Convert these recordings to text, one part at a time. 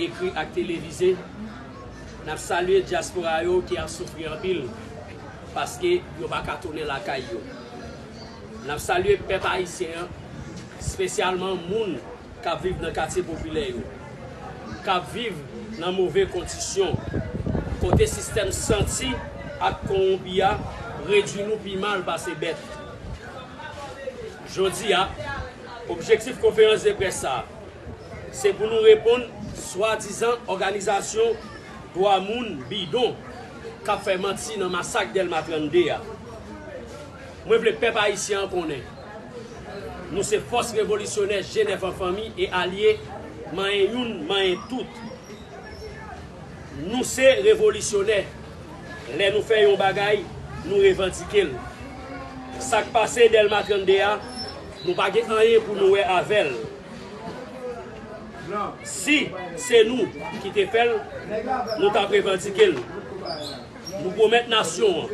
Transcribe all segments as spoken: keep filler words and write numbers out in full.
ekri ak televize, n ap salye dyaspora yo ki ap soufri anpil paske yo pa ka tounen lakay yo. N ap salye pèp ayisyen an, espesyalman moun k ap viv nan katye popilè yo, k ap viv nan move kondisyon, kote sistèm santi ak kowonpi a redui nou pi mal pase bèt. Jodi a, objektif konferans de près sa a, se pou nou reponn swadizan òganizasyon dwa moun bidon k ap fè manti nan masak Dèlma trannde a. Mwen vle pèp ayisyen an konnen, nou se fòs revolisyonè G nèf an fanmi e alye, manyen youn, manyen tout. Nou se revolisyonè. Lè nou fè yon bagay, nou revandike l. Sa k pase Dèlma trannde a, nou pa gen anyen pou nou wè avè l. Si se nou ki te fè l, nou t ap revandike l. Nou pwomèt nasyon an,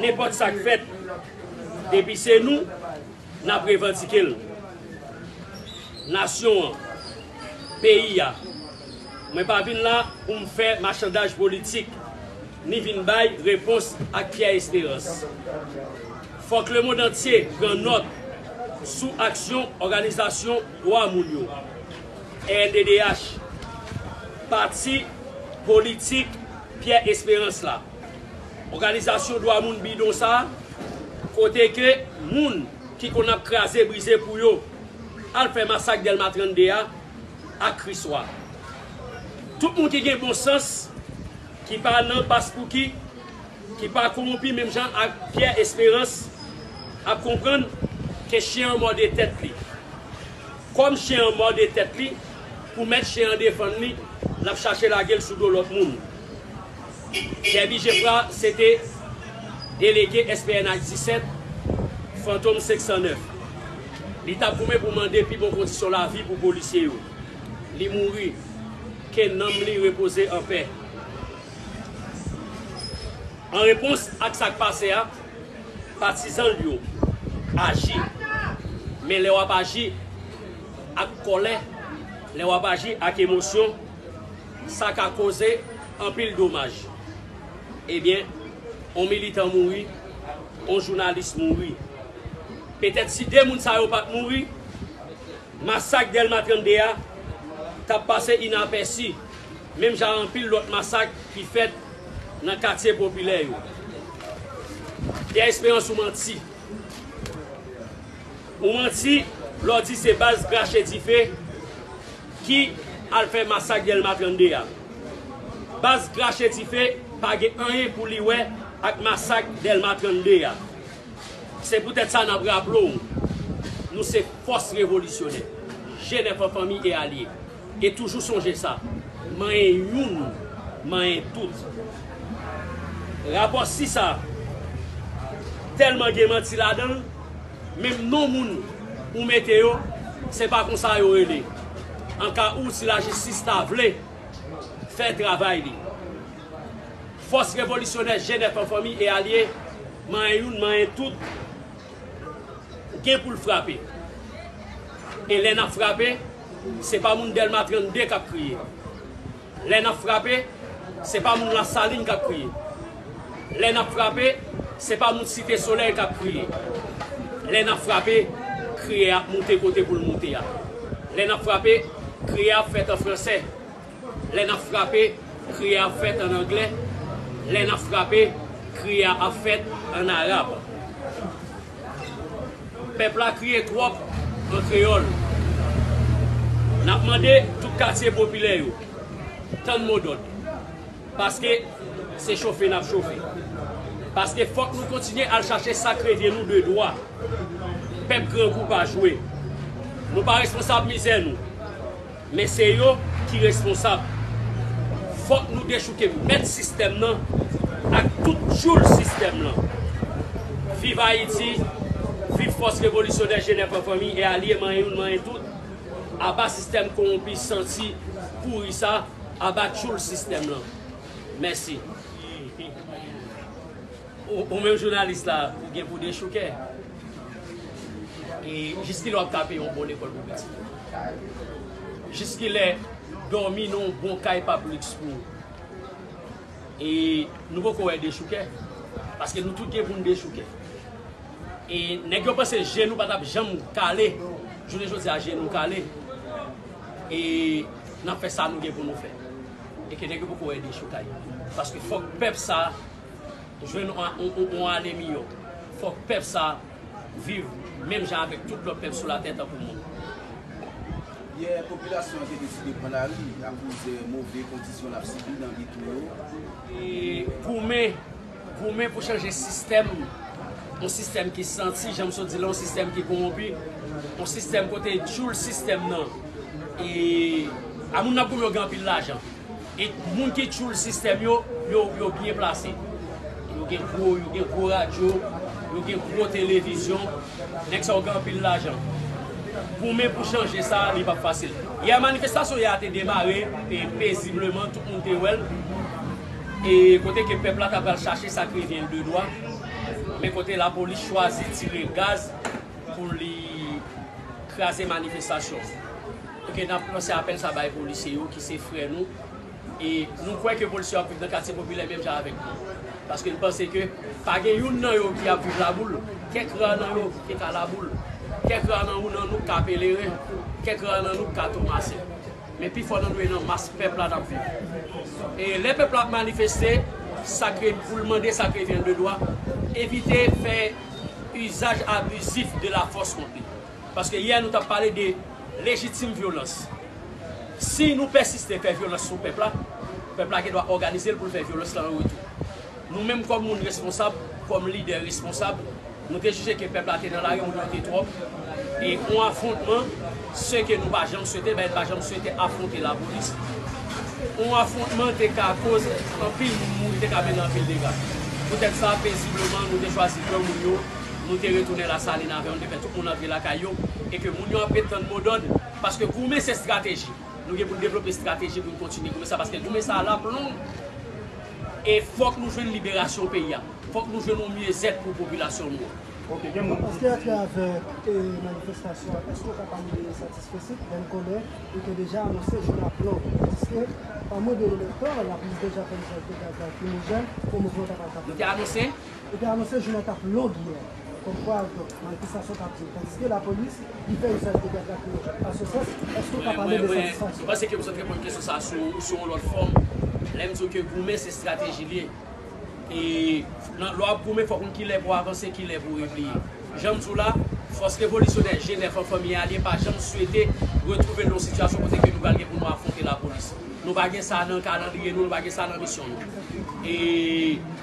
nenpòt sa k fèt, depi se nou, n ap revandike l. Nasyon an, peyi a, mwen pa vin la pou m fè machandaj politik, ni vin bay repons ak Pyè Esperans. Fòk lemonn antye pran nòt sou aksyon òganizasyon dwa moun yo, R N D D H, pati politik Pyè Esperans la. Òganizasyon dwa moun bidon sa a, kote ke moun ki konn ap kraze brize pou yo al fè masak Dèlma trannde a ak Kriswa. Tout moun ki gen bon sans, ki pa nan paspouki, ki pa kowonpi menm jan ak Pyè Esperans, ap konprann ke chen an mòde tèt li. Kòm chen an mòde tèt li, pou mèt chen an defann li, l ap chache lage l sou do lòt moun. Dèbi Jefra se te delege S P N H disèt, Fantom senk san nèf. Li t ap goumen pou mande pi bon kondisyon lavi pou polisye yo. Li mouri. Ke nanm li repoze anpè. An repons ak sa k pase a, patizan l yo aji. Men lè w ap aji ak kòlè, lè w ap aji ak emosyon, sa ka koze anpil domaj. Ebyen, on militan mouri, on jounalis mouri. Petèt si de moun sa yo pa t mouri, masak Dèlma trannde a t ap pase inapèsi, menm jan anpil lòt masak ki fèt nan katye popilè yo. Pyè Esperans, ou manti. Ou manti lè w di se baz Krache Dife ki al fè masak Dèlma trannde a. Baz Krache Dife pa gen anyen pou li wè ak masak Dèlma trannde a. Se poutèt sa n ap raple w, nou se fòs revolisyonè, G nèf an fanmi e alye. E toujou sonje sa, manyen youn, manyen tout. Rapò sis a tèlman gen manti ladan l, menm non moun ou mete yo, se pa konsa yo rele. An ka ou, si lajistis ta vle fè travay li, fòs revolisyonè G nèf an fanmi e alye, manyen youn, manyen tout, gen pou l frape. E lè n ap frape, se pa moun Dèlma trannde k ap kriye. Lè n ap frape, se pa moun Lasalin k ap kriye. Lè n ap frape, se pa moun Site Solèy k ap kriye. Lè n ap frape, kriye a ap moute kote pou l moute a. Lè n ap frape, kriye a ap fèt an fransè. Lè n ap frape, kriye a ap fèt ann anglè. Lè n ap frape, kriye a ap fèt ann arab. Pèp la kriye twòp an kreyòl. N ap mande tout katye popilè yo, tann modòd. Paske se chofe n ap chofe. Paske fòk nou kontinye al chache sa k revyen nou de dwa. Pèp grangou pa jwe. Nou pa responsab mizè nou. Men se yo ki responsab. Fòk nou dechouke mèt sistèm nan ak tout tchoul sistèm nan. Viv Ayiti, viv fòs revolisyonè G nèf an fanmi e alye manyen youn manyen tout. Aba sistèm kowonpi santi pouri sa, aba tchoul sistèm nan. Mèsi. Ou, ou menm jounalis la, ou gen pou dechouke. E jiskilè w ap tape yon bon lekòl pou pitit ou? Jiskilè Dòmi nan yon bon kay p ap liks pou ou. E nou poko wè dechoukè, paske nou tout gen pou n dechoukè. E nèg yo panse je nou pa t ap janm kale. Jounen jodi a, je nou kale. E n ap fè sa nou gen pou nou fè. E ke nèg yo poko wè dechoukay. Paske fòk pèp sa jwenn yon, yon, yon, yon ane miyò. Fòk pèp sa viv menm jan avèk tout lòt pèp sou latè tankou moun. Yè, popilasyon an te deside pran lari akoz move kondisyon l ap sibi nan geto yo. E goumen, goumen pou chanje sistèm, yon sistèm ki santi, jan m sot di la, yon sistèm ki kowonpi, yon sistèm kote tchoul sistèm nan. E a moun n ap goumen yo gen anpil lajan. E moun ki tchoul sistèm yo, yo, yo byen plase. Yo gen gwo, yo gen gwo radyo, yo gen gwo televizyon. Nèg sa yo gen anpil lajan. Goumen pou chanje sa, li p ap fasil. Yè, manifestasyon yè a te demare e pezibleman, tout moun te wè l. E kote ke pèp la ta pral chache sa k revyen l de dwa. Men kote lapolis chwazi tire gaz pou li kraze manifestasyon. Ok, n ap lanse apèl sa bay polisye yo ki se frè nou. E nou kwè ke polisye yo ap viv nan katye popilè menm jan avèk nou. Paske n panse ke pa gen youn nan yo ki ap viv Laboul. Kèk ra nan yo ki ka Laboul. Kèk ra nan ou nan nou ka Peleren. Kèk ra nan nou ka Tomasen. Men pifò nan nou e nan mas pèp la n ap viv. E lè pèp la ap manifeste, sa k re-, pou l mande sa k revyen l de dwa, evite fè izaj abizif de lafòs kont li. Paske yè nou t ap pale de lejitim vyolans. Si nou pèsiste fè vyolans sou pèp la, pèp la gen dwa òganize l pou l fè vyolans lan an retou. Nou menm kòm moun responsab, kòm lidè responsab, nou te jije ke pèp la te nan lari, moun yo te twòp. E yon afwontman, se ke nou pa janm swete, men n pa janm swete afwonte lapolis. Yon afwontman te ka koz anpil moun mouri, te ka mennen anpil dega. Poutèt sa, pezibleman, nou te chwazi granmoun yo, nou te retounen Lasalin avè yo, nou te fè tout moun antre lakay yo, e ke moun yo ap ret tann modòd, paske goumen se estrateji. Nou gen pou n devlope estrateji pou n kontinye goumen sa, paske goumen sa a l ap long. E fòk nou jwenn liberasyon peyi a. Fòk nou jwenn yon myezèt pou popilasyon nou an. Ok, gen moun. Èske atravè e, manifestasyon an, èske w ka pale de satisfesit, bèl kolè, ou te deja anonse jounen ap long? Èske pa move elektè, lapolis deja fè izaj de gaz lakrimojèn pou mouvman ta pral kapab? Nou te anonse? Ou te anonse jounen t ap long yè. Kòmkwa, donk, manifestasyon t ap di. Tandiske lapolis, li fè izaj de gaz lakrimojèn. Asosas, èske w ka pale de satisfaksyon? Mwen panse ke m sot reponn kesyon sa sou, sou yon lòt fòm. Lè m di w ke goumen se estrateji li ye. E nan, lè w ap goumen, fòk ou konn kilè pou w avanse, kilè pou w repliye. Jan m di w la, fòs revolisyonè G nèf an fanmi e alye pa janm swete retwouve l nan yon sitiyasyon kote ke nou pral gen pou nou afwonte lapolis. Nou pa gen sa nan kalandriye nou, nou pa gen sa nan misyon nou. E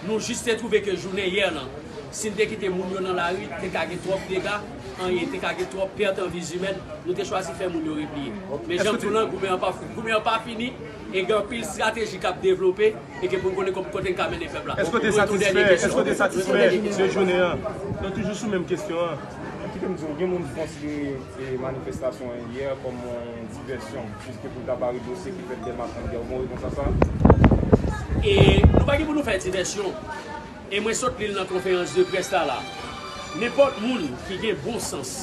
nou jis te twouve ke jounen yè lan, si n te kite moun yo nan lari, te ka gen twòp dega, anyen, te ka gen twòp pèt an vi zimèn, nou te chwazi fè moun yo repliye. Men jan m di w lan, goumen an pa, goumen an pa fini, e gen anpil estrateji k ap devlope, e ke pou n konnen kòm kote n ka mennen pèp la. Èske w te satisfè, èske w te satisfè de jounen an? Nou toujou sou menm kesyon an. Kite m di w, gen moun ki konsidere e, manifestasyon an yè kòm yon divèsyon, piske pou l ta pare dosye ki fèt Dèlma trannde a, ou gen yon repons a sa? E nou pa gen pou nou fè divèsyon. E mwen sot li l nan konferans de près la la. Nenpòt moun ki gen bon sans,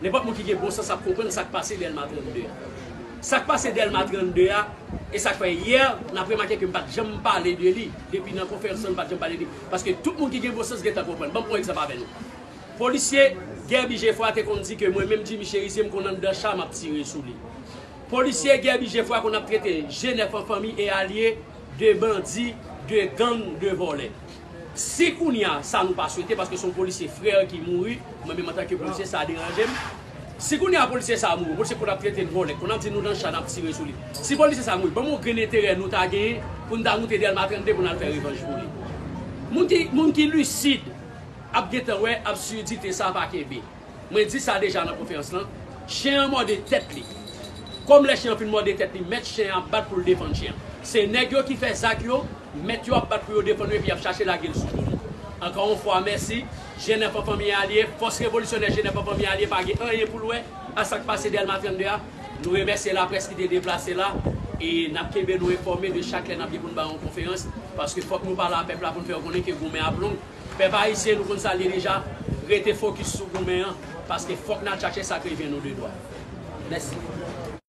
nenpòt moun ki gen bon sans ap konprann sa k pase Dèlma trannde a. Sa k pase Dèlma trannde a, e sa k fè yè, n ap remake ke m pa t janm pale de li, depi nan konferans lan, m pa t janm pale de li. Paske tout moun ki gen bon sans gentan konprann. Ban m pran yon egzanp avè nou. Polisye Guerby Geffroy te konn di ke mwen menm Jimmy Chérizier m konn anndan cha m ap tire sou li. Polisye Guerby Geffroy konn ap trete G nèf an fanmi e alye de bandi, de gang, de vòlè. Si kounye a sa nou pa swete, paske se yon polisye frè ki mouri, mwen menm antanke polisye sa deranje m. Si kounye a polisye sa mouri, polisye konn ap trete n vòlè, konn ap di nou nan cha n ap tire sou li. Si polisye sa mouri, ban m yon grenn enterè nou ta genyen pou n ta moute Dèlma trannde pou n al fè revanj pou li. Moun ki, moun ki lisid ap gentan wè absurdite sa pa kenbe. Mwen di sa deja nan konferans lan, chen an mòde tèt li. Kòm lè chen an fin mòde tèt li, mèt chen an ap bat pou l defann chen an. Se nèg yo ki fè zak yo, mèt yo ap bat pou yo defann yo epi y ap chache lage l sou do nou. Ankò yon fwa, mèsi. G nèf an fanmi e alye, fòs revolisyonè G nèf an fanmi e alye pa gen anyen pou l wè a sa k pase Dèlma trannde a. Nou remèsye laprès ki te deplase la e n ap kenbe nou enfòme de chak lè n ap gen pou n bay yon konferans, paske fòk nou pale a pèp la pou n fè yo konnen ke goumen ap long. Pèp ayisyen, nou konn sa l ye deja, rete fokis sou goumen an, paske fòk n al chache sa k revyen nou de dwa. Mèsi.